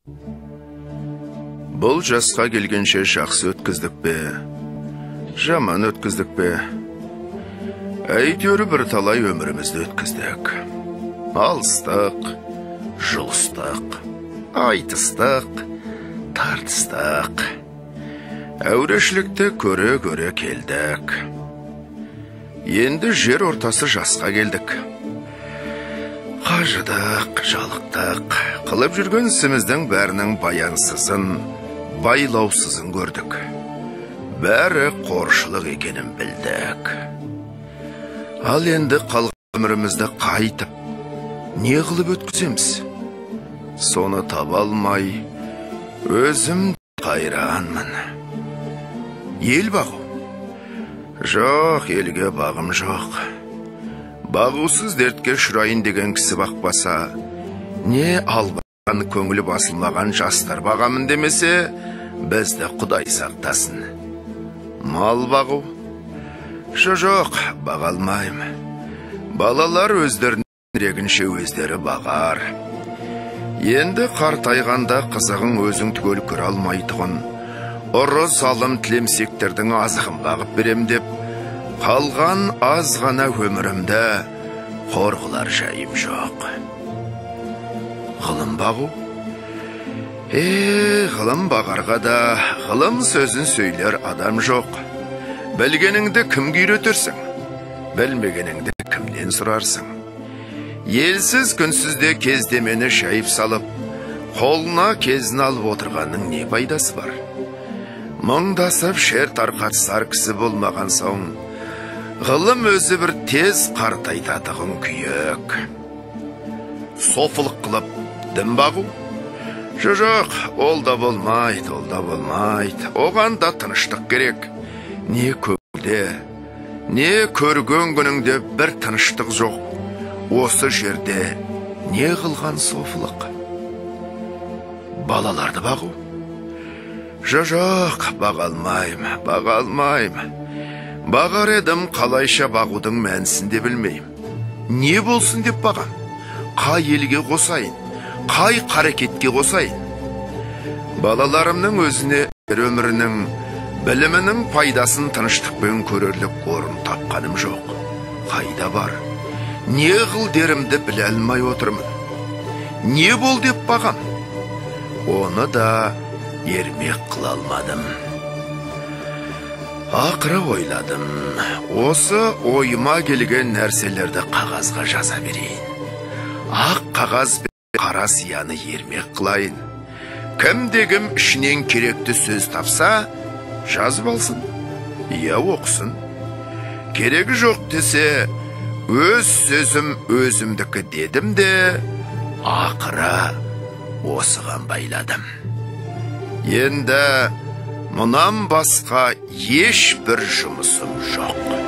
Бұл жасқа келгенше жақсы өткіздік пе, жаман өткіздік пе, әйтеуір бір талай өмірімізді өткіздік. Алыстық, жұлыстық, айтыстық, тартыстық. Әурешілікті көре-көре келдік. Енді жер ортасы жасқа келдік. Қажыдық, жалықтық, қылып жүрген ісіміздің бәрінің баянсызын, байлаусызын көрдік. Бәрі қоршылық екенін білдік. Ал енді қалған өмірімізді қайтып, не қылып өткіземіз? Соны таба алмай, өзім қайранмын. Ел бағу? Жоқ, елге бағым жоқ. Бағусыз дертке ұшырайын деген кісі бақпаса, не албаған көңілі басылмаған жастар бағамын демесе, бізді Құдай сақтасын. Мал бағу? Жоқ, баға алмаймын. Балалар өздерінің регінше өздері бағар. Енді қартайғанда қызығын өзің түгел көре алмайтұғын, ұры залым тілемсектердің азығын бағып берем деп, қалған аз ғана өмірімді қор қылар жайым жоқ. Ғылым бағу? Ғылым бағарға да ғылым сөзін сөйлер адам жоқ. Білгеніңді кімге үйретерсің? Білмегеніңді кімнен сұрарсың? Елсіз күнсізде кездемені шайып салып, қолына кезін алып отырғанның не пайдасы бар? Мыңдасып шер тарқатысар кісі болмаған соң, ғылым өзі бір тез қартайтатығын күйек. Софылық қылып дін бағу? Жоқ, ол да болмайды, ол да болмайды. Оған да тыныштық керек. Не көңілде, не көрген күніңде бір тыныштық жоқ. Осы жерде не қылған софылық? Балаларды бағу? Жоқ, баға алмаймын, баға алмаймын. Бағар едім, қалайша бағудың мәнісін де білмеймін. Не болсын деп бағам? Қай елге қосайын, қай қарекетке қосайын? Балаларымның өзіне өмірінің, білімінің пайдасын тыныштықпен көрерлік орын тапқаным жоқ. Қайда бар? Не қыл дерімді біле алмай отырмын. Не бол деп бағам? Оны да ермек қыла алмадым. Ақыры ойладым. Осы ойыма келген нәрселерді қағазға жаза берейін. Ақ қағаз бен қара сияны ермек қылайын. Кімде-кім ішінен керекті сөз тапса, жазып алсын, я оқысын. Керегі жоқ десе, өз сөзім өзімдікі дедім де, ақыры осыған байладым. Енді мұнан басқа ешбір жұмысым жоқ.